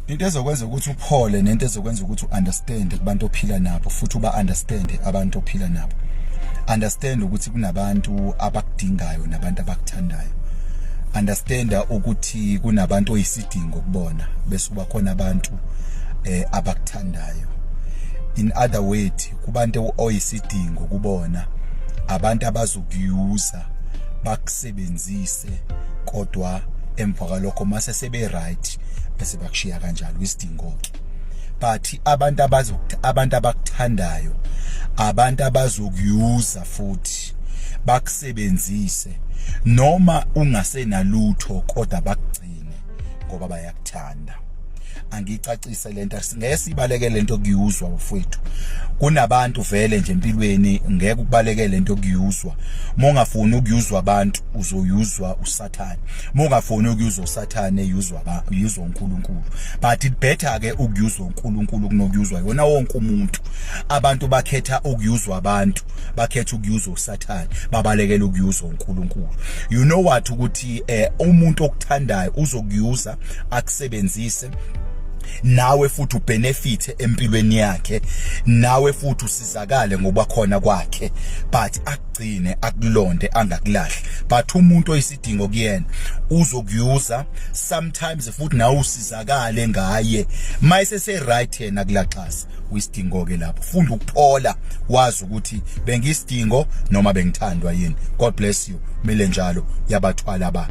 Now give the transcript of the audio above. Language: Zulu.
Into ezokwenza ukuthi uphole nento ezokwenza ukuthi uunderstand kubantu ophila nabo futhi uba understand abantu ophila nabo. Understand ukuthi kunabantu abakudingayo nabantu abakuthandayo. Understand ukuthi kunabantu oyisidingo kubona bese kuba khona abantu abakuthandayo. In other words, kubantu oyisidingo kubona, abantu abazokuyuza bakusebenzise, kodwa emva kwalokho mase sebe right bese bakushiya kanjalo, isidingo ke. But abantu abazokuthi, abantu abakuthandayo, abantu abazokuyuza futhi bakusebenzise noma ungasenalutho, kodwa bakugcine ngoba bayakuthanda. Angicacise lento, ngeke sibalekele lento kuyuzwa, bafowethu. Kunabantu vele nje empilweni, ngeke ukubalekele lento kuyuzwa. Mongafuni ukuyuzwa abantu, uzoyuzwa uSathane. Mongafuni ukuyuzwa uSathane, yuzwa ba yuzwa uNkulunkulu. But it better ke ukuyuzwa uNkulunkulu kunokuyuzwa yona wonke umuntu. Abantu bakhetha ukuyuzwa abantu, bakhetha ukuyuzwa uSathane, babalekela ukuyuzwa uNkulunkulu. You know what, ukuthi umuntu okuthandayo uzokuyuza akusebenzise, nawe futhi ubenefit empilweni yakhe, nawe futhi usizakale ngoba khona kwakhe, but akugcine, akulonde, angakulahli. But umuntu oyisidingo kuyena uzokuyuza sometimes futhi nawe usizakale ngaye, mayise se right yena kulaxasa uyisidingo ke lapho. Funda ukuphola, wazi ukuthi bengisidingo noma bengithandwa yini. God bless you. Mele njalo yabathwala ba.